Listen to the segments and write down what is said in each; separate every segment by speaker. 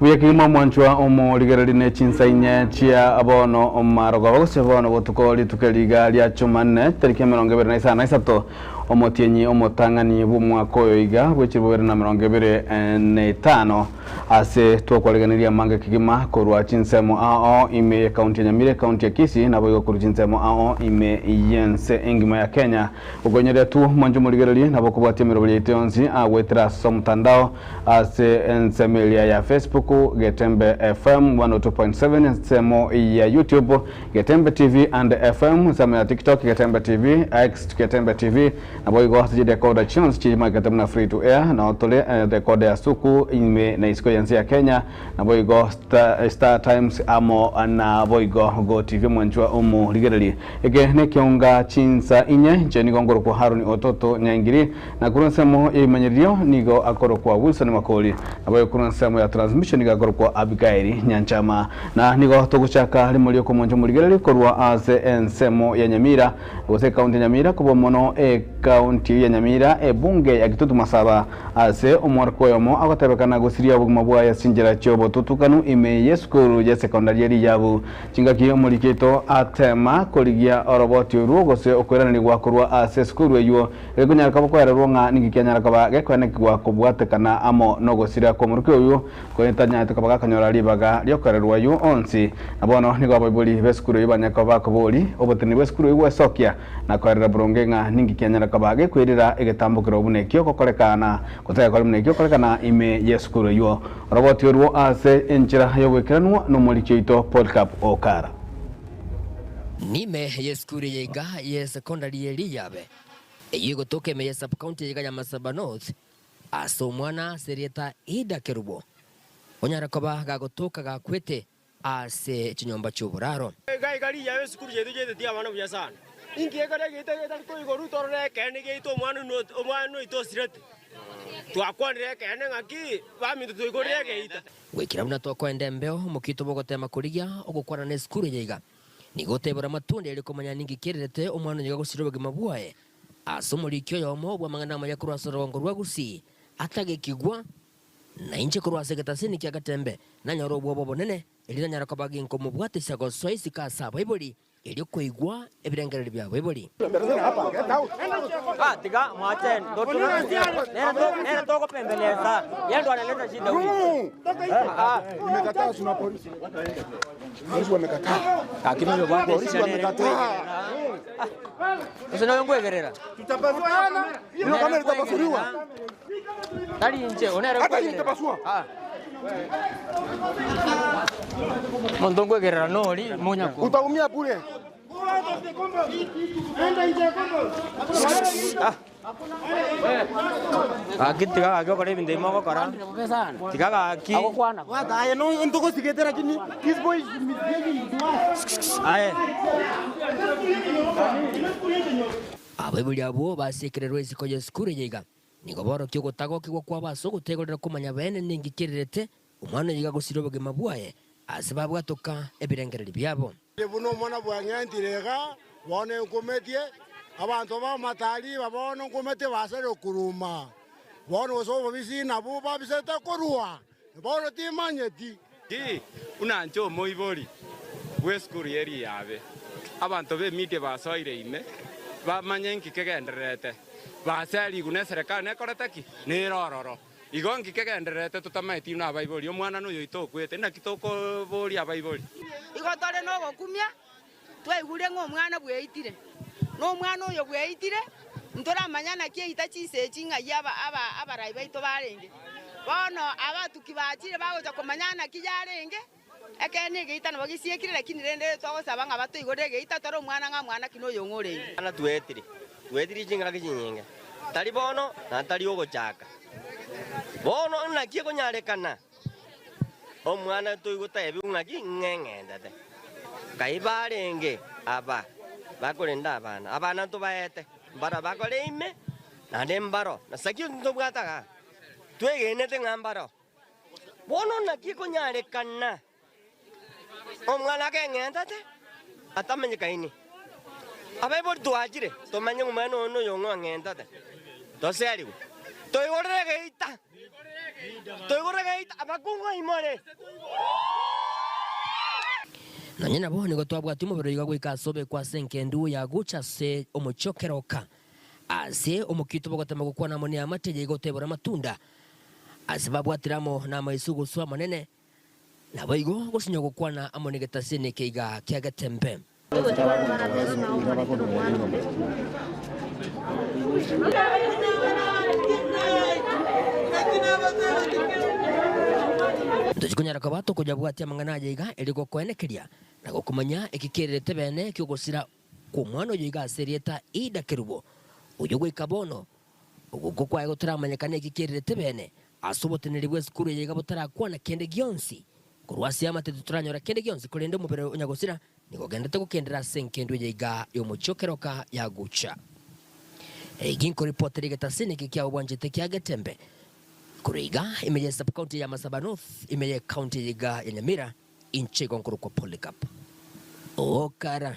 Speaker 1: Buya kegima omwanchwa omorigereri ne chinsa inye chia bono marogoba gose bono botuko rituko eri iga ria Jumanne tariki 23 omotienyi omotang'ani bw'omwaka oyo iga bwe 2025 Ase twakwariganirie amange kegima korwa chinsemo ao ime y'Ekaunti ya Nyamira, Ekaunti ya Kisii, naboigo korwa chinsemo ao ime y'ense engima ya Kenya. Gokonyeria tu mwanche omorigererie nabo okobwatia emeroberi yaito yonsi agoetera ase omotandao ase ensemo eria ya Facebook, Getembe FM 102.7, ensemo ya YouTube, Getembe TV and FM, ensemo ya TikTok, Getembe TV, X, Getembe TV, Naboigo ase chidekoda chionsi chimaegete buna free to air, nao tore dekoda ya Suku ime na isiko y'ense ya Kenya, naboigo Star Times amo naboigo Go TV omwanchwa omorigererie. Eke nekeonga chinsa inye, inche nigo nkorokwa Haroni Ototo Nyaingiri, na korwa ensemo y'ebimanyererio nigo akorokwa Wilson Makori, naboigo korwa ensemo ya transmission nigo akorokwa Abigaili Nyanchama. Na nigo togochaka rimo ri'okomoncha omorigererie korwa ase ensemo ya Nyamira, Gose ekaunti ya Nyamira kobua mono ekaunti ya Nyamira ebunge ya Kitutu Masaba ase omworokigwa oyomo agotebekana gosiria obogima bwaye ase chinchera chiobotutukanu ime yesukuru ye sekondari ya Riyabu. Chingaki omoriki oito atema korigia oroboti orwo gose okoiranerigwa korwa ase esukuru eywo gekonyara koba koererwa ng'a ninki kianyara koba gekoenekigwa kobwatekana amo nogosira kw'omorokia oywo Korende tanyarete koba gakonyora ribaga ri'okorerwa ayio onsi. Na bono nigo abaibori b'esukuru eyio banyare koba bakoboria oboteneneri bw'esukuru eyio gwesokia na koerera boronge ng'a ninki kianyare koba gekoirera egetambokero buna ekio gokorekana gotagekore buna ekio gokorekana ime y'esukuru eyio. Oroboti orwo ase enchera y'ogoikeranwa nomoriki oito Polycarp Okara.
Speaker 2: Nime y'esukuru eye iga ye secondary ye Riyabe, eyio egotoka ime ye sub-county eye iga ya Masaba North, Ase omwana ase erieta Ida Kerubo, onyare koba gagotoka gakwete ase chinyomba chi'oboraro.
Speaker 3: Iga iga riya esukuru yaito yaitetie abana buya sana. Inki ekere egeita getari koigorwa torore ekeene giaito omwana omwana oito osirete. Twakwanire ekeene ng'aki baminto twaigorire egeita.
Speaker 2: Goikera buna tokoenda embeo, omokito bw'ogoteema korigia ogokwana nesukuru eye iga. Nigo otebora amatunda erio komanya ninki kererete omwana oyo iga gosira obogima bwaye. Ase omoriki oyomo bw'amang'ana amaya korwa ase orogongo rwa Gusii atagekigwa, na inche korwa ase egetasini kia Gatembe nanyore obwoba obonene, erio nanyare koba ginkomobwatisia gosoa isiko ase abaibori, erio koigwa ebirengererio bi'abaibori.
Speaker 4: Gose noyo nkwegerera? Tari inche, one ere nkwegerera. Ah. Omonto nkwegerera nori monyaku.
Speaker 5: Utaumia bure.
Speaker 4: Ah. Gaki tiga gaki okore ebinto ebi mogokora. Tiga gaki.
Speaker 5: Aye no ntogosigete lakini this boy is misbehaving to us.
Speaker 4: Aye.
Speaker 2: Abaibori abwo basiekererwe isiko y'esukuru eye iga, nigo borokia ogotagokigwa kwabo ase ogotegorera komanya bene ninki kererete omwana oyo iga gosira obogima bwaye ase babwatoka ebirengererio biabo.
Speaker 5: Buna omwana bwang'entire iga, bono enkumetie, abanto b'amatari iba bono nkumetie basare okuruma. Bono gose obobisi nabwo babisete korua, bono timanyeti.
Speaker 3: Ki buna inche omoibori bw'esukuru ye riabe, abanto b'emedia basoire ime, bamanye inki kegendererete, baserigwe neserekari nekorete ki? Nere ororo. Igo nki kegendererete totamaeti buna abaibori? Omwana noyo oito okwete, naki tokoboria abaibori?
Speaker 6: Igo tore nogokumia, twaigure ng'a omwana bweitire, na omwana oyo bweitire, ntoramanya naki eita chinsa echi ng'ai abarai baito barenge. Bono abatuki bachire bagocha komanya naki yarenge, ekeene egeita nabo gesiekire, lakini rende togosaba ng'a batoigorere egeita tore omwana ng'a mwana ki noyo ng'o orenge.
Speaker 7: Bana twetire, twetire chingaki chinyinge, tari bono na tari ogochaka. Bono naki ekonyarekana omwana toigotebigwa ng'aki ng'eng'entete? Kai barenge aba bakorenda abana, abana ntobaete, mbaro bakore ime, naende mbaro. Nase ki ntobwate igaa? Twegenete ng'a mbaro. Bono naki ekonyarekana omwana akeng'entete atamanyekaini? Abaibori twachire tomanye ng'a omwana oyo noyo ng'o ang'entete, toserigwe. Toigorere egeita, toigorere egeita, abakungu aimore.
Speaker 2: Nonye nabo nigo twabwatia omobere oiga goika ase obekwa ase engendu ya gocha ase omochie o keroka, ase omokito bogotema gokwana amo neamate eye igotebora amatunda, ase babwatire amo namaiso goswa amanene, naboigo gosinywa gokwana amo negetasini ekeiga kia Getembe. Ntochi konyara koba tokoyabwatia amang'ana aya iga erio gokoenekeria na gokomanya eki kererete bene ki'ogosira kw'omwana oyo iga ase erieta Ida Kerubo, oyio goika bono ogokwa kwaye gotaramanyekana eki kererete bene ase oboteneneri bw'esukuru eye iga botarakwana kende gionsi. Korwa ase amate titoranyora kende gionsi korende omobere o nyagosira nigo ogenderete gokendera ase engendu eye iga y'omochie o keroka ya Gucha. Eki nkoripotera egetasini eke kiao bwanchete kia Getembe korwa iga ime ye sub-county ya Masaba North ime ye county eye iga ya Nyamira inche igo nkorokwa Polycarp Okara.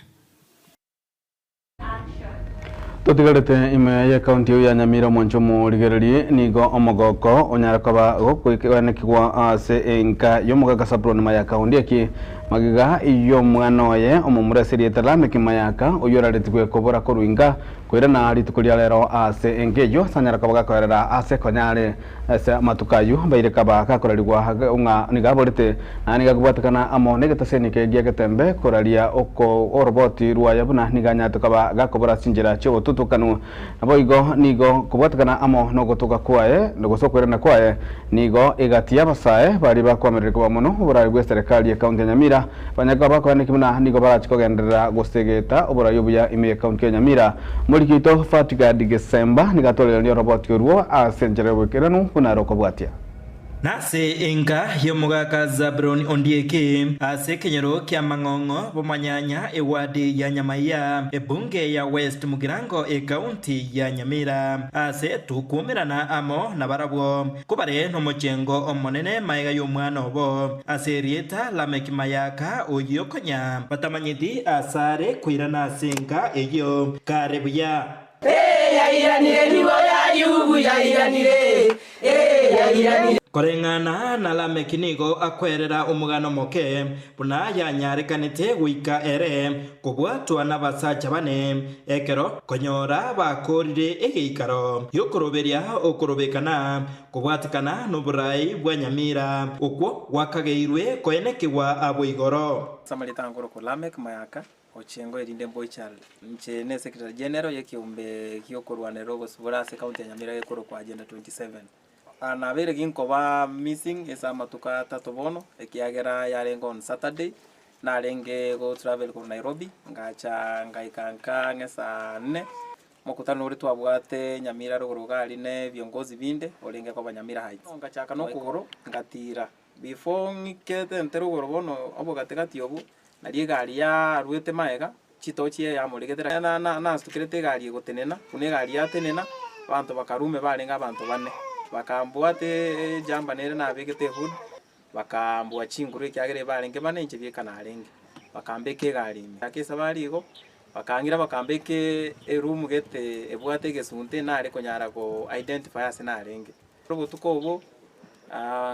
Speaker 1: Totigarete ime y'ekaunti eyio ya Nyamira omwancho omorigererie nigo omogoko onyare koba gokoigwanekigwa ase enka y'omogaka Sablon Mayaka Ondieki magega y'omwana oye omomura ase erieta Lameck Mayaka oyio oraretigwe kobora korwa inka koirana rituko ria rero ase enka eyio ase anyare koba gakoerera ase konyare Ase amatuko ayio baire kaba gakorarigwa ng'a nigo aborete, na nigo akobwatekana amo negetaseni eke gia getembe koraria oko oroboti rwaye buna nigo anyarete koba gakobora ase chinchera chi'obotutukanu. Naboigo nigo kobwatekana amo nogotoka kwaye, gose okoirana kwaye, nigo egati y'abasae baria bakoamererigwa koba mono oborai bw'eserekari y'ekaunti ya Nyamira banyare koba bakoaneki buna nigo barachi kogenderera gosegeta oborai obuya ime y'ekaunti ya Nyamira. Omoriki oito Fatgard Gesemba nigo atorererie oroboti orwo ase enchera y'oboikeranu buna rokobwatia.
Speaker 8: Nase enka y'omogaka Zabuloni Ondieki, ase ekenyoro ki'amang'ong'o b'omanyanya ewadi ya Nyamaiya, ebunge ya West Mugirango ekaunti ya Nyamira, ase tokwumerana amo nabarabwo, kobare nomochengo omonene magega y'omwana obo, ase erieta Lameki Mayaka, oyio konya batamanyeti asare koirana ase enka eyio kare buya. Koreng'ana na Lameki nigo akwerera omogano omoke, buna yanyarekanete goika ere kobwatwa nabasacha bane, ekero konyora bakoorire egeikaro gi'okoroberia okorobekana kobwatekana noborai bwa Nyamira, okwo gwakageirwe koenekigwa abwo igoro.
Speaker 9: Ase amarieta nkorokwa Lameck Mayaka, Ochengo erinde Boy Child. Inche ne Secretary General y'ekeombe gi'okorwanerera obosibore ase County ya Nyamira gekorokwa Agenda 27. Nabeire ginkoba missing ase amatuko atato bono, ekiagera yarenge on Saturday, narenge go travel korwa Nairobi, ngacha ngaika nka ang'e saa nne, mokutano oria twabwate Nyamira rogoro iga aria ne viongozi binde, orenge koba Nyamira Heights. Ngachaka na okogoro, ngatira. Before ng'ike tente rogoro bono obogatigati obwo, nario egari yaruete magega, chitochi eyamoregete na na nasukerete egari egotenena, buna egari yatenena, abanto bakarume barenge abanto bane, bakambwata ejamba nere nabegete ehood, bakaambua chinguru ekiagera ebarenge bane inche bieka narenge, bakambeka egari ime. Ake esabari igo, bakang'ira bakambeka eroom gete ebwate egesunte nare konyara go identify ase narenge. Obotuko obwo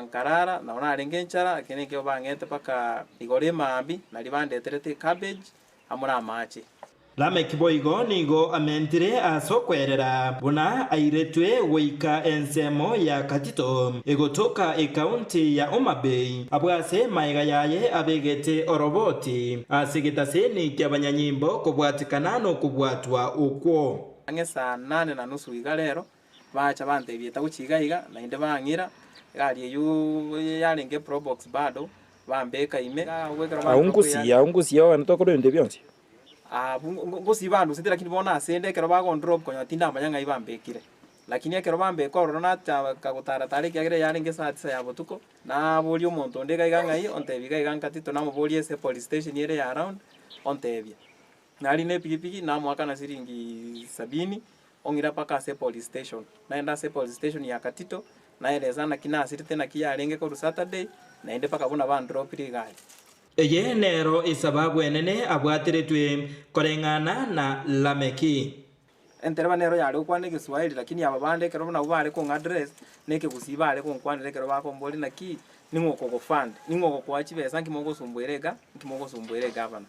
Speaker 9: nkarara, nabo narenge enchara, lakini ekero bang'ete mpaka igoro emambia, nario bandeterete ecabbage amo namache.
Speaker 8: Lameki boigo nigo amentire ase okwerera buna airetwe goika ensemo ya Katito egotoka ekaunti ya Homa Bay, abwo ase magega yaye abegete oroboti ase egetaseni ki'abanyanyimbo kobwatikana nokobwatwa okwo.
Speaker 9: Ang'e saa nane na nusu iga rero, Bacha bantebia etagochia iga iga, naende bang'ira, egari eyio yarenge eprobox bado, bambeka ime.
Speaker 10: Agwo ngusia, agwo ngusia ogende tokore ebinto ebi bionsi.
Speaker 9: Abwo ngusia bandusete lakini bono asende ekero bagondrop konya tindamanya ng'ai bambekire. Lakini ekero bambeka ororo nachaka gotara tara ekiagera yarenge saa tisa ya botuko, naboria omonto onde iga iga ng'ai, ontebia iga iga nkatito, namoboria ase epolice station ere ya around, ontebia. Nari ne epigipigi namoakana siringi sabini, ong'ira mpaka ase epolice station. Naenda ase epolice station ya Katito, naeresa naki nasirete naki yarenge korwa Saturday, naende mpaka buna bandropire egari.
Speaker 8: Eye nero esababu enene abwateretwe koreng'ana na Lameki.
Speaker 9: Entereba nero yare gokwana egeswahili lakini aba bande ekero nabwo bare kong'a address na ekegusii bare gonkwanera ekero bakomboria naki ning'o okogofund, ning'o ogokoa chibesa nki mogosumbuera ega nki mogosumbuera egavana.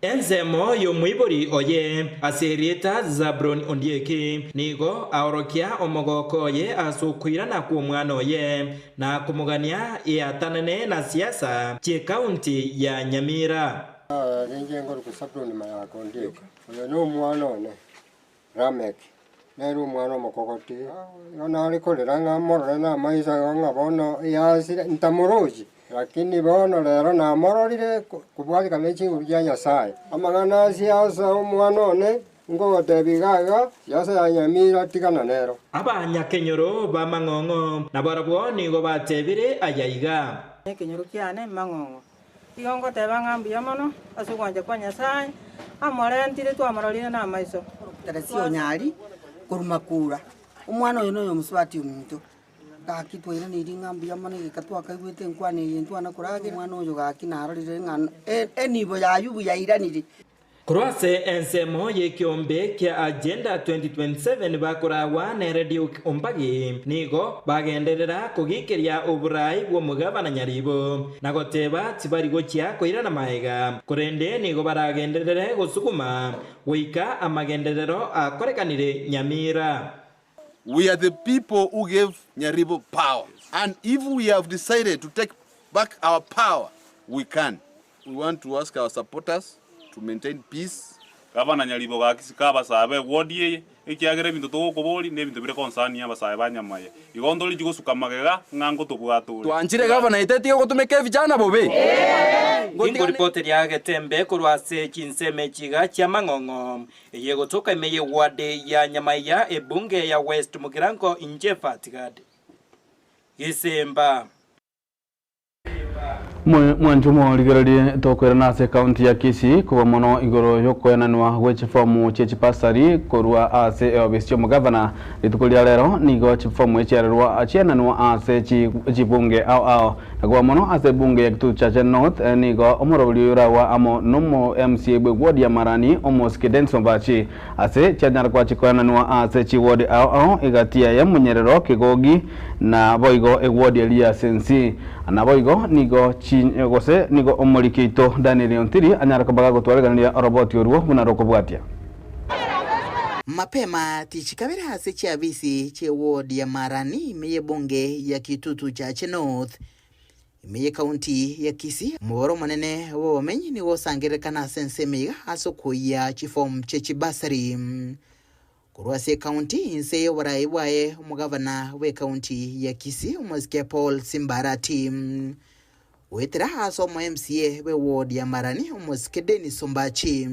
Speaker 8: Ensemo y'omoibori oye ase erieta Zabuloni Ondieki nigo aorokia omogooko oye ase okoirana kw'omwana oye, na komogania eatanane na siasa chi'ekaunti ya Nyamira.
Speaker 11: Inche nkorokwa Zabuloni Mayaka Ondieki, oyo nomwana one Lameki, nere omwana omokogoti. Igo nare korera ng'a morore namaiso igo ng'a bono yasire, ntamorochi, lakini bono rero namororire kobwatekana ne chinguru chia Nyasae. Amang'ana a siasa omwana one, nkogotebia iga iga, siasa ya Nyamira tigana nero.
Speaker 8: Abanyakenyoro b'amang'ong'o nabarabwo nigo batebire aya iga.
Speaker 12: Ekenyoro kiane mang'ong'o. Igo ngoteba ng'a mbuya mono ase ogwancha kwa Nyasae, amorentire twamororire namaiso.
Speaker 13: Teresia onyari korwa makura, omwana oyo noyo omosubati ominto. Gaki twairaneirie ng'a mbuya mono egeka twakaigwete enkwana eye ntwana koragera, omwana oyo gaki narorire ng'a enibo ya Ayubu yairanire.
Speaker 8: Korwa ase ensemo y'ekeombe kia Agenda 2027 bakoragwa nere Duke Ombagi nigo bagenderera kogikeria oborai bw'omogabana Nyaribo na goteba tibari gochia koirana maega korende nigo baragenderere gosuguma goika amagenderero akorekanire Nyamira.
Speaker 14: We are the people who gave Nyaribo power and if we have decided to take back our power we can. We want to ask our supporters to maintain peace.
Speaker 15: Gavana Nyaribo gaki sika abasae be ward eye, ekiagera ebinto togokoboria nebinto bire concern abasae ba Nyamaye. Igo ntorichi gosuka magega ng'a ngotobwate ore.
Speaker 16: Twanchire gavana ete tiga gotumeka evijana bobe.
Speaker 8: Ingoripoteria Getembe korwa ase chinsemo echiga chi'amang'ong'o eye egotoka ime y'eward ya Nyamaiya ebunge ya West Mugirango inche Fatgad Gisimba.
Speaker 1: Mwanche omorigererie tokoirana ase ekaunti ya Kisii koba mono igoro yokoenanwa gwe chifomu chie chipasari korwa ase eofisi y'omogavana. Rituko ria rero nigo chifomu echiarerwa chiaenanwa ase chibunge ao ao na koba mono ase ebunge ya Kitutu Chache North nigo omoroberi oyo oragwa amo nomo MCA bwe ward ya Marani omosike Dennis Ombachi ase chianyara koba chikoenanwa ase chiward ao ao egati yaye Munyerero Kigogi Na boigo egwodi eria ase ense. Naboigo nigo chi, gose nigo omoriki oito Danieli Ontiri anyare koba gagotwareganeria oroboti orwo buna rokobwatia.
Speaker 17: Mapema tichikabere ase chiabisi chi'eward ya Marani ime y'ebunge ya Kitutu Chache North ime y'ekaunti ya Kisii. Omobaro omonene bw'abamenyi nigo osangererekana ase ensemo iga ase okoyia chiform chie chibasari. Korwa ase ekaunti inse y'oboraai bwaye omogavana bw'ekaunti ya Kisii omosike Paul Simbarati goetera ase omo MCA bwe ward ya Marani omosike Dennis Ombachi.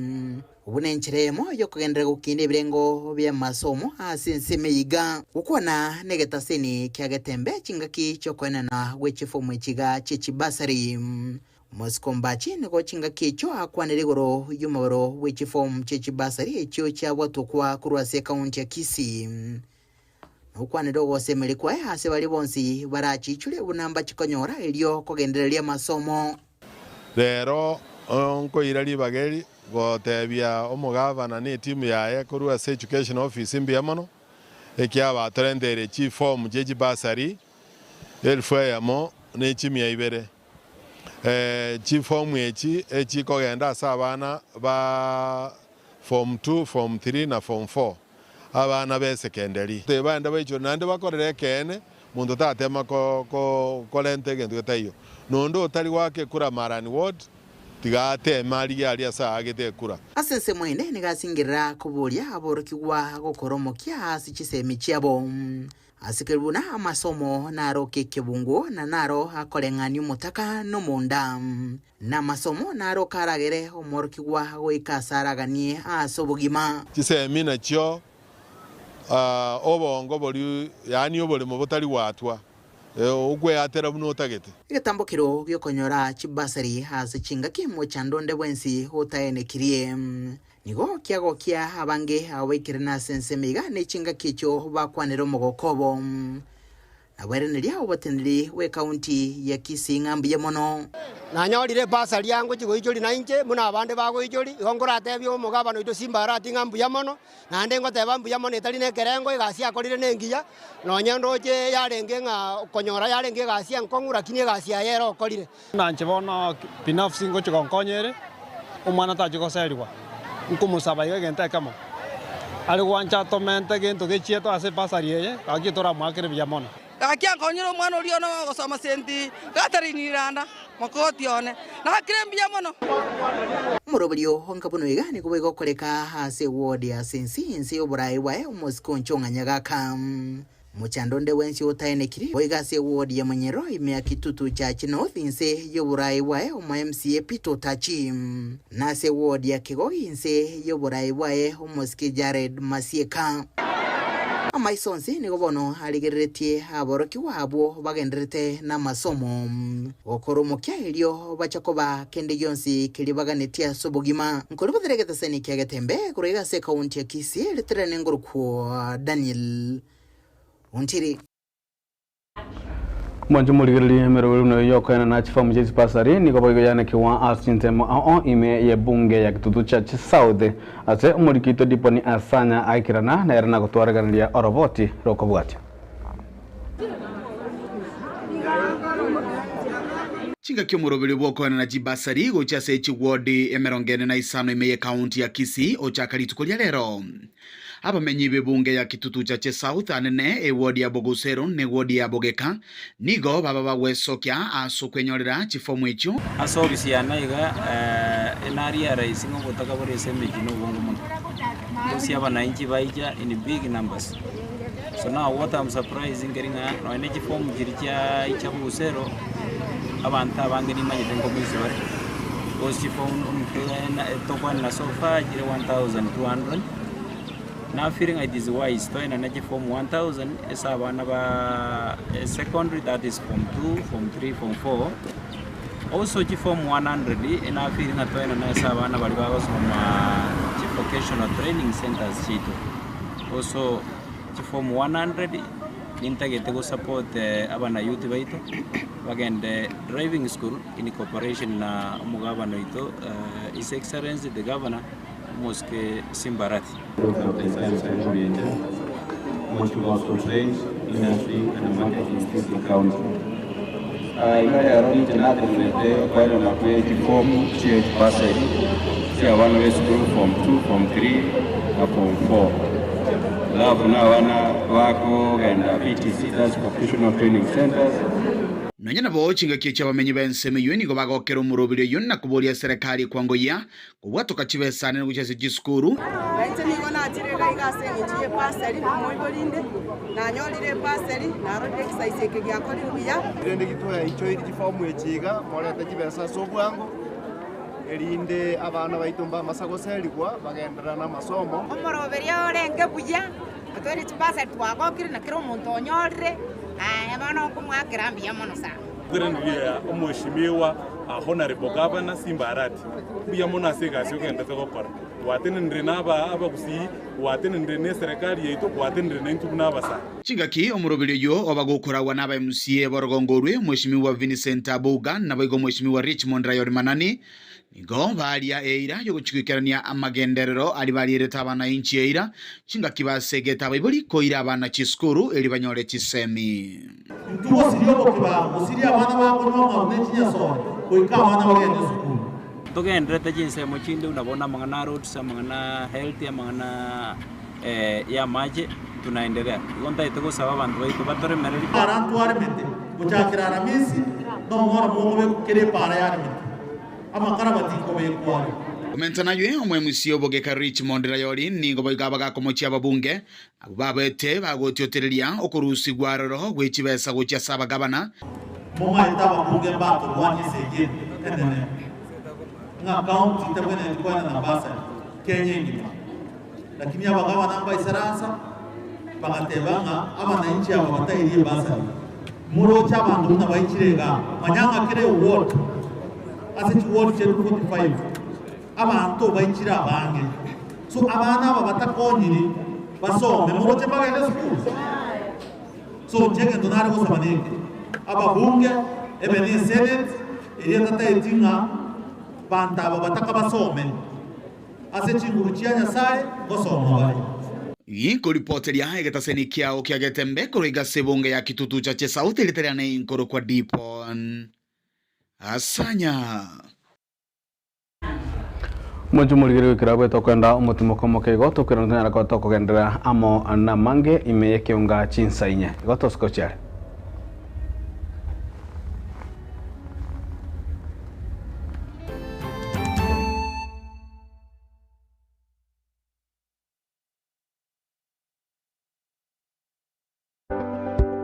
Speaker 17: Obwo nenchera eyemo yokogenderera gokinda ebirengo bi'amasomo ase ensemo eye iga. Gokwana negetaseni kia Getembe chingaki chiokoenana gwe chifomu echi iga chie chibasari. Omosike Ombachi nigo chingaki echio akwanire igoro y'omobaro bwe chifomu chie chibasari echio chiabwatokwa korwa ase ekaunti ya Kisii. Nokwanire ogosemeria kwaye ase baria bonsi barachiichure buna mbachikonyora erio kogendereria amasomo.
Speaker 18: Rero nkoira ribaga eri gotebia omogavana na etimu yaye korwa ase education office mbuya mono, ekiagera batorenteire chiform chie chibasari elfu eyemo ne chimia ibere. Chifomu echi echikogenda ase abana ba form 2, form 3 na form 4, abana b'esekenderi. Baende baichore naende bakorere ekeene, monto tatema korenta egento getaiyo. Nonde otari goaka ekura Marani Ward, tiga ateme arigie aria ase aagete ekura.
Speaker 17: Ase ensemo ende nigo asingerera koboria aborokigwa gokora omokia ase chisemi chiabo. Ase keria buna amasomo naroke ekebungo, na naro akoreng'ania omotaka nomonda. Na amasomo naro karagere omworokigwa goika ase araganie ase obogima.
Speaker 18: Chisemi nachio obongo boria, yaani oboremo botari gwatwa, okweatera buna otagete.
Speaker 17: Egetambokero gi'okonyora chibasari ase chingaki mochando onde bwensi otaenekirie. Nigo kiagokia abange abo baikerene ase ensemo iga ne chingaki echio bakwanera omogoko obo. Nabwereneria oboteneneri bw'ekaunti ya Kisii ng'a mbuya mono.
Speaker 19: Nanyorire ebasari yangochia goichoria nainche buna abande bagoichoria, igo nkoratebie omogabana oito Simba Arati ng'a mbuya mono, naende ngoteba mbuya mono etari nekerengo, egasi akorire nengiya, nonye ndoche yarenge ng'a okonyora yarenge egasi enkong'u lakini egasi yaye ere okorire.
Speaker 20: Nanche bono binafsi ngochia gonkonya ere, omwana tachia goserigwa, nkomosaba iga egento ekemo, are gwancha atomente gento gechiete ase ebasari eye, gaki toramoakere buya mono.
Speaker 21: Gaki ankonyire omwana oria one ogosoma senti Catherine Iranda, mokogoti one. Nakire mbuya mono.
Speaker 17: Omoroberio onga buna oiga nigo boigokoreka ase eward ya Sensi inse y'oboraai bwaye omosike onche ong'anya gaka. Mochando onde bwensi otaenekiri boigo ase eward ya Monyero ime ya Kitutu Church North inse y'oboraai bwaye omo MCA Peter Otachi na ase eward ya Kegogi inse y'oboraai bwaye omosike Jared Masieka. Amaiso onsi nigo bono arigereretie aborokigwa abwo bagendererete namasomo, gokora omokia erio bache koba kende gionsi keria baganetie ase obogima. Nkoribotera egetasani kia Getembe korwa iga ase ekaunti ya Kisii, ritirane ngorokwo Daniel Ontiri.
Speaker 1: Mwanche morigererie emeroberi buna eyio y'okoenana chifomu chia chibasari nigo boigo yanekigwa ase chinsemo ao ime y'ebunge ya Kitutu Church South ase omoriki oito Diponi Asanya aikerana nere na gotwareganeria oroboti rokobwatia.
Speaker 22: Chingaki omoroberio bw'okoenana chibasari gochia ase chiwodi 45 ime y'ekaunti ya Kisii ochaka rituko ria rero. Abamenyi b'ebunge ya Kitutu Chache South anene ewodi ya Bogusero na ewodi ya Bogeka nigo baba bagwesokia ase okwenyorera chifomu echio.
Speaker 23: Ase obisi yane iga enarealize ng'a obotaka bore ase emechie na obonge mono. Gose abananchi baija in big numbers. So now what am surprised nkeri ng'a nonye ne chiform chiria chia chia Bogusero, abanto abange nimanyete nkominsi bare, gose chiform tokwanera so far chire 1200. Na feel ng'a it is wise toenane chiform 1000 ase abana ba secondary that is form 2, form 3, form 4. Also chiform 100 na feel ng'a toenane ase abana baria bagosoma chi vocational training centers chiaito. Also chiform 100 nintagete go support abana youth baito bagende driving school in cooperation na omogabana oito His Excellency the Governor Omosike Simba Arati.
Speaker 24: Iga rero ninche natenerete okoenana kwe chifomu chie chibasari chia abana b'esukuru form 2, form 3 na form 4. Alafu na abana bakogenda VTC, that's vocational training centers.
Speaker 22: Nonya nabo chingaki echi abamenyi b'ensemo eyio nigo bagokera omoroberi oyio na koboria eserekari kwangoyia kobwatoka chibesa nene gochia ase chisukuru.
Speaker 6: Na inche nigo nachire iga iga ase engencho y'epaseri, nomoibori inde, nanyorire epaseri, narorire egesaisi eke giakorirwe buya.
Speaker 25: Rende gitwaichoirie chifomu echi iga, morete chibesa ase obwango, erinde abana baito mbamasa goserigwa, bagenderere namasomo.
Speaker 6: Omoroberio orenge buya, otoire chibasari twagokire na kera omonto onyorire, aye bono nkomoakera mbuya mono sana.
Speaker 15: Riria Omweshimiwa Honourable Governor Simba Arati, mbuya mono ase egasi ogenderete gokora. Gwatenenire na abagusii, gwatenenire na eserekari yaito, gwatenenire naintwe buna abasae.
Speaker 22: Chingaki omoroberi oyio oba gokoragwa na aba MCA b'orogongo orwe, Omweshimiwa Vincent Abuga naboigo Omweshimiwa Richmond Rayori Manani, nigo baria eira y'ogochia goikerania amagenderero aria barierete abanainchi eira, chingaki basegete abaibori koira abana chisukuru erio banyore chisemi.
Speaker 26: Intwe gosiria obokibago, gosiria abana bakonywa amaru ne chinyasore, goika abana bagende esukuru.
Speaker 23: Ntogendererete chinsemo chinde buna bono amang'ana a roads, amang'ana a health, amang'ana ya amache, tunaendelea. Igo ntagete gosaba abanto baito batoremererie.
Speaker 26: Para ntwaremete gochakera Aramisi, nomoro mokobekwa kera epaara yaremete, amakara batikobekwa are.
Speaker 22: Komenta naywe, omoemusia obogeka Richmond Rayori nigo boigo abagakomochia ababunge Abwo babete bagotiotereria okorusigwa aroro gwe chibesa gochia ase abagabana.
Speaker 26: Momaete ababunge mbatorwanie esegi enene ng'a county tebwenereti koenana bursary Kenya engima. Lakini abagabana mbaisaransa bagateba ng'a abananchi aba batairie ebursary. Moroche abanto buna baichire igaa, manya ng'a kera eward ase chiward chiaito 45 Abanto baichire abange, so abana aba batakonyiri basome, moroche mbagende esukuru? So inche egento nare gosaba neke, ababunge, ebe ne esenate, eria tataeti ng'a banto aba bataka basome, ase chinguru chia Nyasaye ngosoma bare.
Speaker 22: Ginkoripoteria egetaseni kiao kia Getembe korwa igase ebunge ya Kitutu Chache South erita riane inkorokwa Dipon Asanya.
Speaker 1: Omonche omorigereria goikera abwete okoenda omotimoko omoke igo tokoirana tonyare koba tokogenderera amo namange ime y'ekeunga chinsa inye. Igo tosikochi are.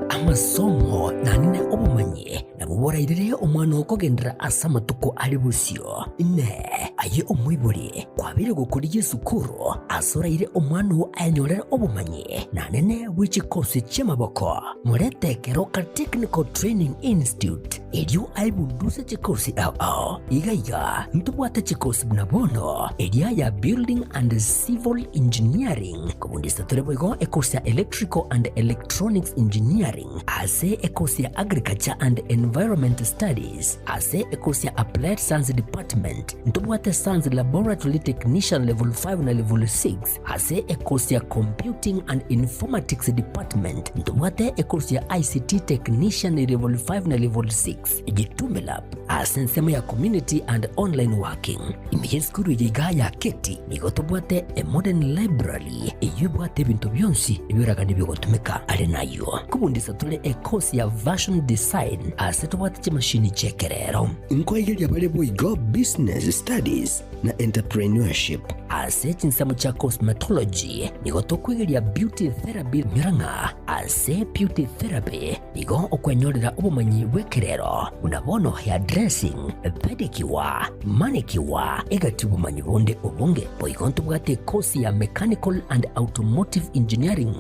Speaker 2: Amasomo naende obomanyi nabwo borairere omwana oo kogenderera ase amatuko are bosio. Inee! Aye omoibori, kwabeire gokorigia esukuru ase oraire omwana oo ayenyorere obomanyi naende bwe chikosi chi'amaboko? Morete Keroka Technical Training Institute erio aebunduse chikosi ao ao. Iga iga ntobwate chikosi buna bono eria ya Building and Civil Engineering, Kobundisa tore boigo ekosi ya Electrical and Electronics Engineering, ase ekosi ya Agriculture and Environment Studies, ase ekosi ya Applied Science Department, ntobwate Science Laboratory Technician Level 5 na Level 6, ase ekosi ya Computing and Informatics Department, ntobwate ekosi ya ICT Technician Level 5 na Level 6. Jitume Lab, ase ensemo ya Community and Online Working. Ime y'esukuru eye igaa ya Keti nigo tobwate a modern library eyio ebwate ebinto bionsi ebioraganie biogotumeka. Are nayio nkobundisa tore e course ya Version Design ase tobwate chimashini chi'ekerero.
Speaker 3: Nkoigeria bare boigo Business Studies na Entrepreneurship.
Speaker 2: Ase chinsemo chia Cosmetology nigo tokwegeria Beauty Therapy nyora ng'a ase Beauty Therapy Nigo okwenyorera obomanyi bw'ekerero, buna bono hairdressing, pedicure, manicure, egati obomanyi bonde obonge. Boigo ntobwate ekosi ya Mechanical and Automotive Engineering.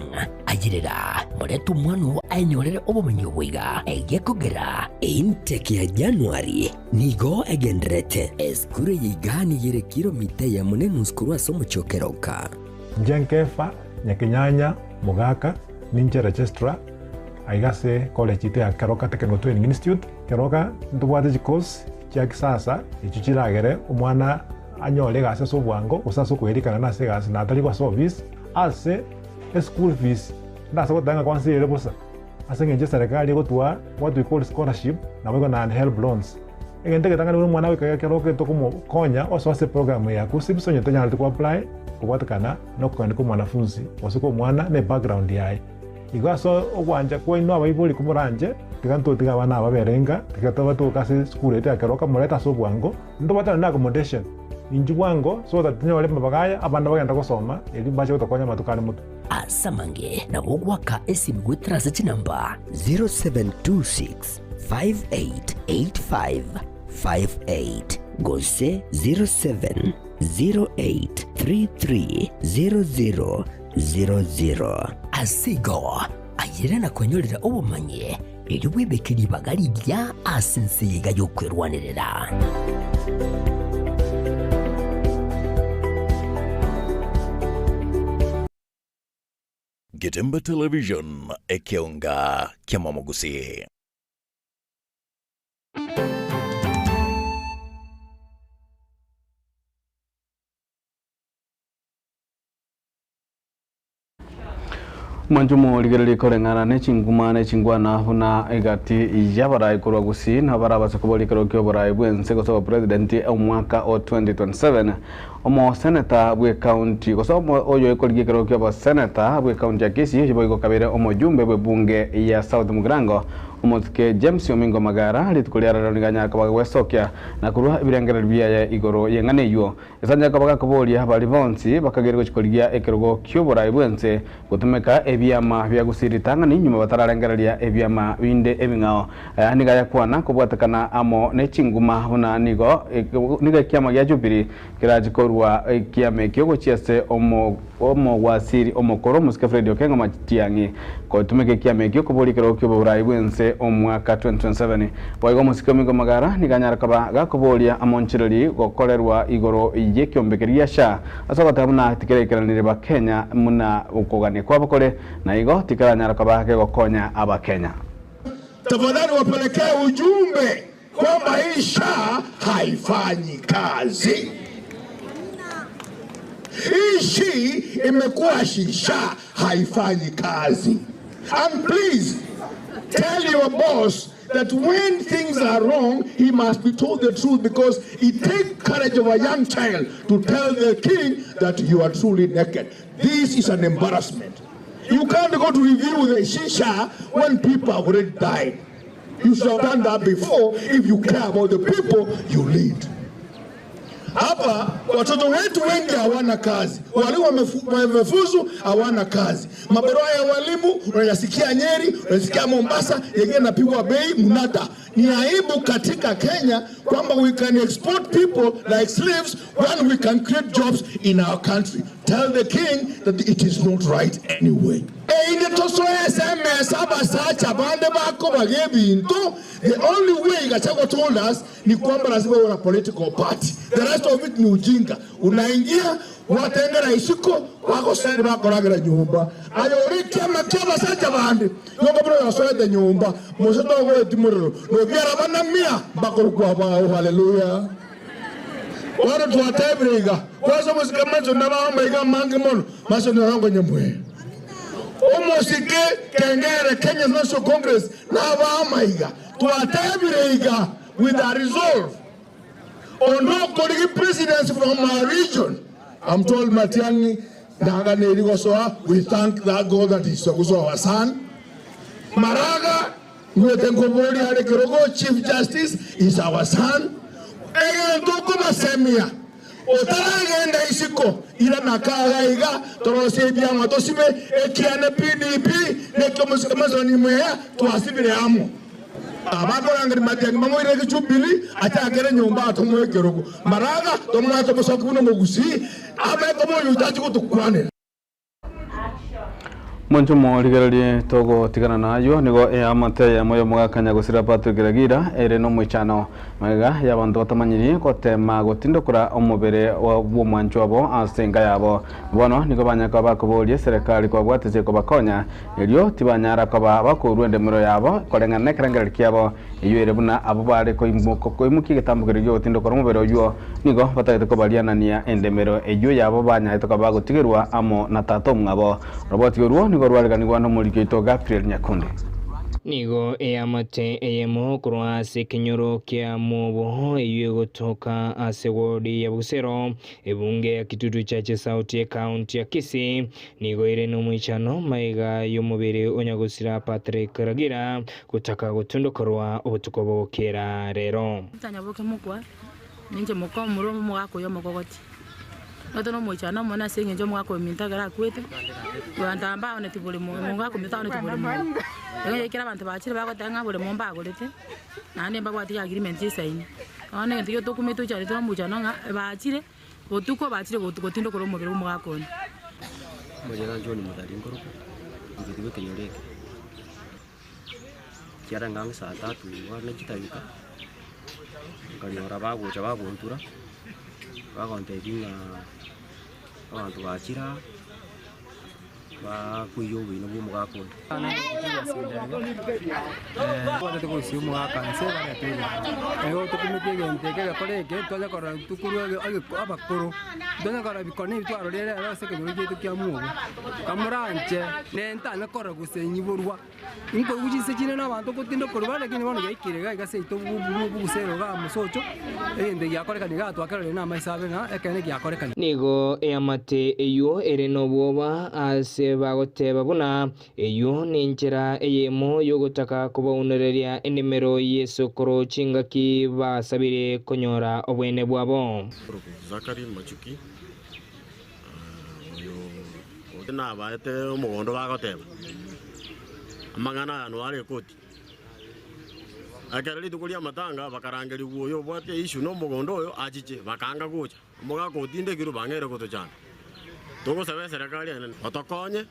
Speaker 2: Ayerera, morete omwana oo aenyorere obomanyi obo iga, egekogera.
Speaker 3: Intake ya January nigo egendererete. Esukuru eye iga nigo ere kilomita eyemo na enusu korwa ase omochie o Keroka.
Speaker 4: Inche Nkefa, Nyakenyanya, Mogaka, ninche registrar aiga ase college yaito ya Keroka Technical Training Institute. Keroka ntobwate chicourse chia kisasa echio chiragere omwana anyore egasi ase obwango gose ase okoerikana nase egasi na atari ase office. Ase eschool fees ndase goteba ng'a kwansa ere bosa ase eng'encho eserekari egotoa what we call scholarship naboigo naende helb loans. Egento egetang'ani buna omwana goika Keroka etokomokonya osoa ase eprogram ya KUCCPS onye tanyareti ko apply kobwatekana nokogenda kwa omwanafunzi gose kwa omwana na ebackground yaye. Igo ase ogwancha kwaino abaibori komoranche, tiga ntotige abana aba babere inka, tiga tobatoke ase esukuru yaito ya Keroka morete ase obwango, ntobwate naende accommodation. Inchuo bwango so that tonyore amabaga aya abana bagende gosoma erio mbache gotokonya amatuko are motwe.
Speaker 2: Ase amange nabo ogoaka esimi goetera ase chinamba.
Speaker 3: 0726 588558 gose 0708330000.
Speaker 2: Ase igo, ayere na kwenyorera obomanyi, erio bwebeke ribaga rigiya ase ense eye iga y'okwerwanerera.
Speaker 5: Getembe Television, ekeonga ki'amamogusii.
Speaker 1: Mwanche omorigererie koreng'ana ne chinguma ne chingwana buna egati y'abarai korwa Gusii na barabase koboria ekerogo ki'oborai bw'ense gose obopresident omwaka o 2027. Omoseneta bw'ecounty gose oyo okorigia ekerogo ki'oboseneta bw'ecounty ya Kisii oyio boigo kabere omojumbe bw'ebunge ya South Mugirango Omosike James Omingo Magara rituko ria rero nigo anyare koba gwesokia na korua ebirengererio biaye igoro y'eng'ana eyio. Ase anyare koba gakoboria baria bonsi bakageire gochia korigia ekerogo ki'oborai bw'ense gotumeka ebiama bia Gusii ritang'ani nyuma batararengereria ebiama binde ebing'ao. Aya nigo ayakwana kobwatekana amo ne chinguma buna nigo nigo ekiama gia Jubilee kerache korua ekiama ekio gochia ase omo. Omowasiri omokoro omosike Fred Okengo Matiang'i gotumeka ekiama ekio koboria ekerogo ki'oborai bw'ense omwaka 2027. Boigo omosike Omingo Magara nigo anyare koba gakoboria amonchereri gokorerwa igoro y'ekiombe keria gia SHA ase ogoteba buna tikereikeranire Bakenya buna okogania kwabo kore na igo tikeranyara koba gegokonya Abakenya.
Speaker 7: Tafadhali wapelekee ujumbe kwamba hii SHA haifanyi kazi. Hii shi imekuwa shisha, haifanyi kazi. And please tell your boss that when things are wrong, he must be told the truth because it takes courage of a young child to tell the king that you are truly naked. This is an embarrassment. You can't go to review the shisha when people have already died. You should have done that before if you care about the people you lead. Hapa watoto wetu wengi hawana kazi, walimu wamefuzu hawana kazi. Mabarua ya walimu unayasikia Nyeri, unayasikia Mombasa, yengine napigwa bei mnada. Ni aibu katika Kenya kwamba we can export people like slaves when we can create jobs in our country. Tell the king that it is not right anyway. Eine tosoe SMS abasacha bande bako bagebintu. The only way Gachagua told us ni kwamba lazima uwe na political party. The rest of it ni ujinga. Unaingia watengera isiko wako sasa bakoragira nyumba. Ayo uri kiama kia basacha bande. Yongo bro yasoete nyumba. Musoto go etimuriro. No biara bana mia bakorukwa bao. Hallelujah. Wano twatebiriga. Kwaso musike macho ndabamba iga mangi mono. Macho ndarango nyamwe. Omosike kengere Kenya National Congress n'abamaiga twatebiriga with a resolve onokorigi presidency from our region. I'm told Matiang'i Ndanga Gosoa, we thank that God that is our son. Maraga Ngwete Nkobori Hare Kirogo, Chief Justice is our son. Egentoko masemia otaragenda isiko ira nakagaiga torosie ebiang'wa tosibe ekiane PDP nekio mosike mwea twasibire amo abakorangeri Matiang'i bamoire gichubili achakere nyumba atomwe ekerogo Maraga tomwate omosoki buna omogusii abeke moyo otachi gotukwanera.
Speaker 1: Moncho morigererie togotigana nayo nigo eamate ya moyo mogakanya gosira Patrick Ragira ere no moichano magega ya bantu batamanyiri gotema gotindokora omobere wa bw'omwancho wabo ase enka yabo bono nigo banyaka bakoboria serikali kwabwatese kobakonya erio tibanyara koba bakorwa endemero yabo koreng'ana na ekerengereri kiabo eyo ere buna abo bare koimukia egetambokero gio gotindokora omobere oywo nigo batagete kobarianania endemero eyo yabo banyarete koba bagotigerwa amo na tata omwabo robotigerwo nigo rwareganigwa n'omoriko oito Gabriel Nyakundi.
Speaker 9: Nigo eyamate eyemo korwa ase ekenyoro kia mobo eyo egotoka ase ward ya Busero ebunge ya Kitutu Chache South ekaunti ya Kisii nigo ere n'omoichano maiga y'omobere onyagosira Patrick Ragira gotaka gotundokorwa obotuko bogokera rero.
Speaker 10: Ntanyaboke mokwa ninche mokomuro mogakoya omokogoti Oto no moichano omone ase eng'encho omogaka oyo ominto ekero akwete, abanto mbaoneti boremo, omogaka ominto taoneti boremo. Igo ekero abanto bachire bagoteba ng'a boremo mbagorete, naende mbabwate agreement chisaini. Bono egento ekia tokumete toicharete omoichano ng'a bachire, botuko bachire gotindokora omobere bwa omogaka one.
Speaker 11: Omojega John Muthari nkorokwa, omochie bwa ekenyoro eke. Chiarenge ang'e saa tatu iga ne chidakika, nkanyora bagocha bagontura, bagontebia ng'a abanto bachire aa, bakoiywa oboina bwa omogaka oyo.
Speaker 12: Twatete gosia omogaka nse barete igoro. Igo tokumete egento eke egekora eke, twanya korora tokorwa abakoro, twanya korora bikone ebi twarorire rero ase ekenyoro giaito kia mwogo. Kamoranche, nentanya korora gose nyiborwa. Nkoigwa chinse chinde na abanto gotinda korwa lakini bono giaikire iga iga seito bogusero iga mosocho, egento giakorekana iga twakerorire na amaiso abe ng'a ekeene giakorekana.
Speaker 9: Nigo eamate eyio ere nobwoba ase bagoteba buna eyio nenchera eyemo y'ogotaka kobaunereria endemero y'esokoro chingaki basabire konyora obwene bwabo.
Speaker 13: Zachary Machuki, oyo nabaete omogondo bagoteba, amang'ana aya noyo are ekoti. Ekero rituko ri'amatanga bakarangerigwa oyo obwate issue na omogondo oyo achiche, bakaanga gocha. Omogaka otindekirwe bang'eire gotochanda. Togosaba eserekari enene otokonye,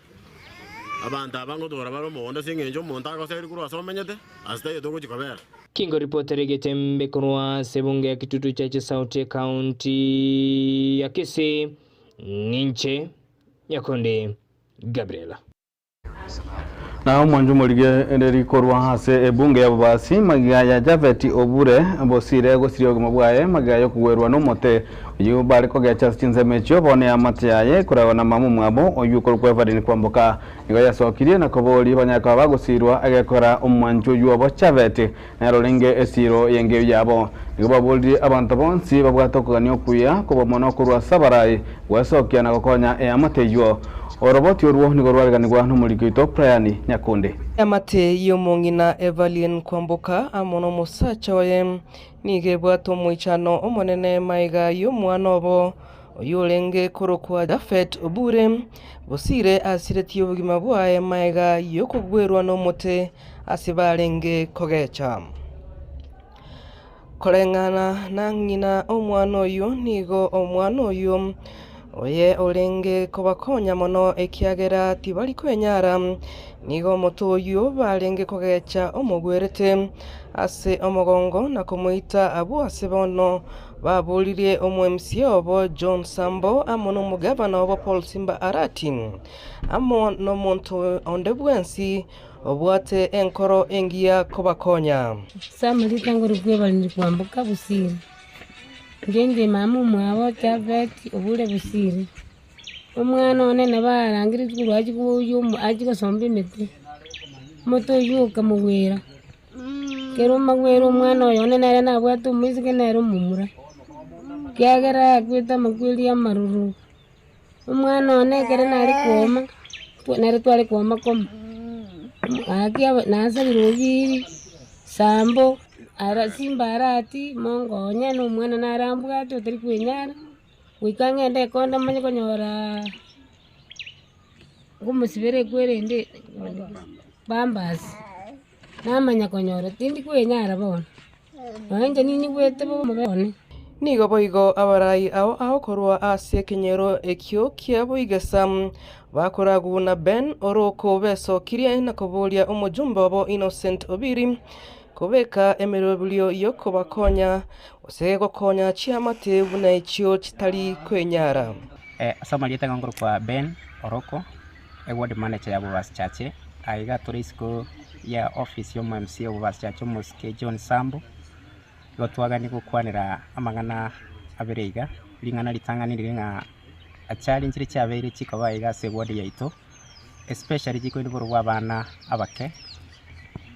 Speaker 13: abanto aba ngotwara bare omogondo ase eng'encho omonto agoseria korwa ase omenyete, ase taiyo togochia kobera.
Speaker 9: Kingo ripoti rigetembe korwa ase ebunge ya Kitutu Chache South Ekaunti ya Kisii, ninche Nyakundi Gabriel.
Speaker 1: Na omwancho omorigereri korwa ase ebunge y'ababasi, magega ya Japhet Obure bosire gosiria obogima bwaye magega y'okogwerwa nomote oyio bare kogecha ase chinsemo echio bono eamate yaye ekoragwa na mama omwabo oyio okorokwa Evelyn Kwamboka nigo yasokirie na koboria banyare koba bagosirwa egekora omwancho oyio obo Japhet nere orenge esiro y'engeyo yabo. Nigo baboririe abanto bonsi babwate okogania okuya kobua mono korwa ase abarai gwesokia na gokonya eamate eyio. Oroboti orwo nigo rwareganigwa nomoriki oito Brian Nyakundi.
Speaker 8: Eamate y'omong'ina Evelyn Kwamboka amo nomosacha oye nigo ebwate omoichano omonene magega y'omwana obo oyio orenge korokwa Japhet Obure, bosire asiretie obogima bwaye magega y'okogwerwa nomote ase barenge kogecha. Koreng'ana na ng'ina omwana oyio, nigo omwana oyio oye orenge kobakonya mono ekiagera tibari kwenyara, nigo omote oyio barenge kogecha omogwerete ase omogongo na komoita abwo ase bono baboririe omo-MCA obo John Sambo amo nomogavana obo Paul Simba Arati amo nomonto onde bwensi Obwate enkoro engiya kobakonya.
Speaker 14: Ase ritango rikw'ebarindi kwamboka Busiri, ngenche mama omwabo Japhet obure Busiri, omwana one nabo arangeretie korwa achia koyia omo achia gosomba emete, omote oywo okamogwera, ekero omogwera omwana oyo one nere nabwate omoiseke nere omomura, ekiagera akwete amakweri amaroro. Omwana one ekero nare kwoma, nere tware kwoma komo, gaki nasabire obiri, sambo, ara simba arati, mongonye na omwana nare ambwate otari kwenyara, goika ng'ende ekonda manye konyoraa nkomosibera ekwerende pampers, namanya konyora tindi kwenyara bono. Nonya inche ninyigwete bobe one.
Speaker 8: Nigo boigo abarai ao ao korwa ase ekenyoro ekio kia Boigesa bakoragwa na Ben Oroko besokirie na koboria omojumbe obo Innocent Obiri kobeka emeroberio y'okobakonya gose gokonya chiamate buna echio chitari kwenyara.
Speaker 16: Ase amarieta iga nkorokwa Ben Oroko, eward manager ya Bobasi Chache, aiga tore isiko ya office ya omo MCA o Bobasi Chache omosike John Sambo, igo twagania gokwanera amang'ana abere iga, ring'ana ritang'ani rire ng'a achari nchire chiabeire chikoba iga ase eward yaito, especially chikoenda igoro bwa abana abake,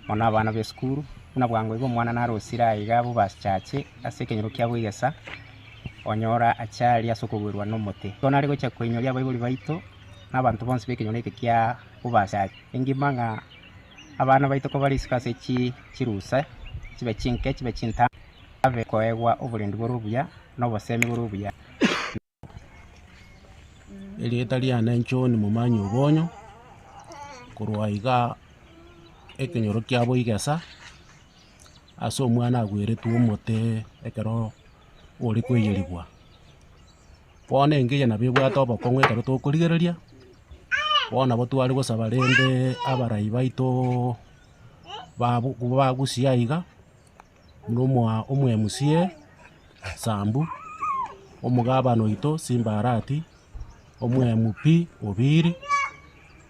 Speaker 16: mono abana ba esukuru, buna bwango iga omwana narosire aiga Bobasi Chache ase ekenyoro kia Boigesa, onyora achari ase okogwerwa na omote. Igo nare gocha koinyoria abaibori baito, na abanto bonsi b'ekenyoro eke kia Bobasi engima ng'a abana baito kobare isiko ase chi chirusa, chibe chinke chibe chintambe, babe koegwa oborendi bore obuya, na obosemi bore obuya.
Speaker 18: Erieta riane John Momanyi Obonyo, korwa igaa ekenyoro kia Boigesa, ase omwana agweretwe omote ekero ore koiyerigwa. Bono engiya nabo ebwate obokong'u ekero tokorigereria, bono nabo tware gosaba rende abarai baitooo babu bagusia iga, buna omoa omo MCA Sambu, omogabana oito Simba Arati, omo MP Obiri,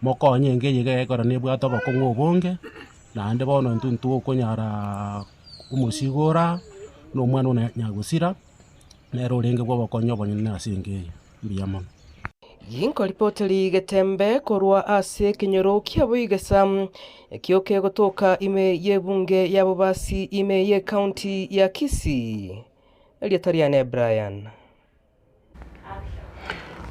Speaker 18: mokonye enka eye iga ekero nebwate obokong'u obonge, naende bono intwe ntokonyara omosigo ora, na omwana one nyagosira. Nere orenge bw'obokonyi obonene ase enka eye. Mbuya mono.
Speaker 8: Ginkoripoteri getembe korwa ase ekenyoro kia Boigesa, ekio kegotoka ime y'ebunge ya Bobasi ime y'ecounty ya Kisii. Erieta riane Brian.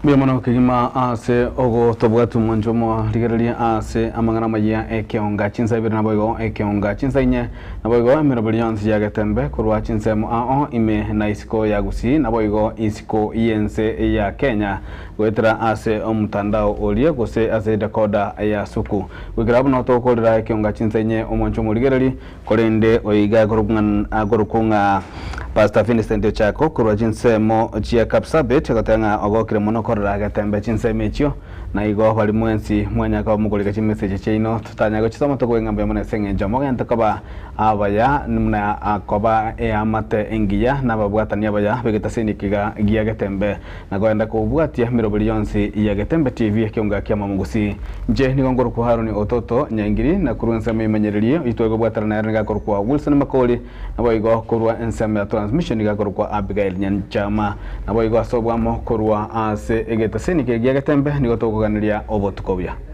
Speaker 1: Mbuya mono kegima ase ogotobwatia omwancho omorigereria ase amang'ana amayia ekeonga chinsa ibere naboigo ekeonga chinsa inye naboigo emeroberi yonsi ya getembe korwa chinsemo ao ime na isiko ya Gusii naboigo isiko y'ense ya Kenya goetera ase omotandao oria gose ase decoder ya suku goikera buna tokorera ekeonga chinsa inye omwancho omorigereri korende oiga akorokwa ng'a. Pastor Vincent Ochako korwa chinsemo chia Kapsabet agoteba ng'a ogokire mono korora Getembe chinsemo echio na igo bari mwensi mwanyaka mokorika chimessage chiaino totanya gochisoma tokoe ng'a mbuya mono ase eng'encho mogente koba abaya na koba eamate engiya na ababwatani abaya b'egetasini ekiga gia Getembe na koenda kobwatia emeroberi yonsi ya Getembe TV ekeonga kia Mamugusi. Inche nigo nkorokwa Haroni Ototo Nyaingiri na korwa ensemo y'emenyererie oyio twekobwatana nere nigo akorokwa Wilson Makori Naboigo korwa ensemo ya transmission nigo akorokwa Abigail Nyanchama. Naboigo ase obwamo korwa ase egetaseni keria gia Getembe nigo tokoganeria obotuko obuya.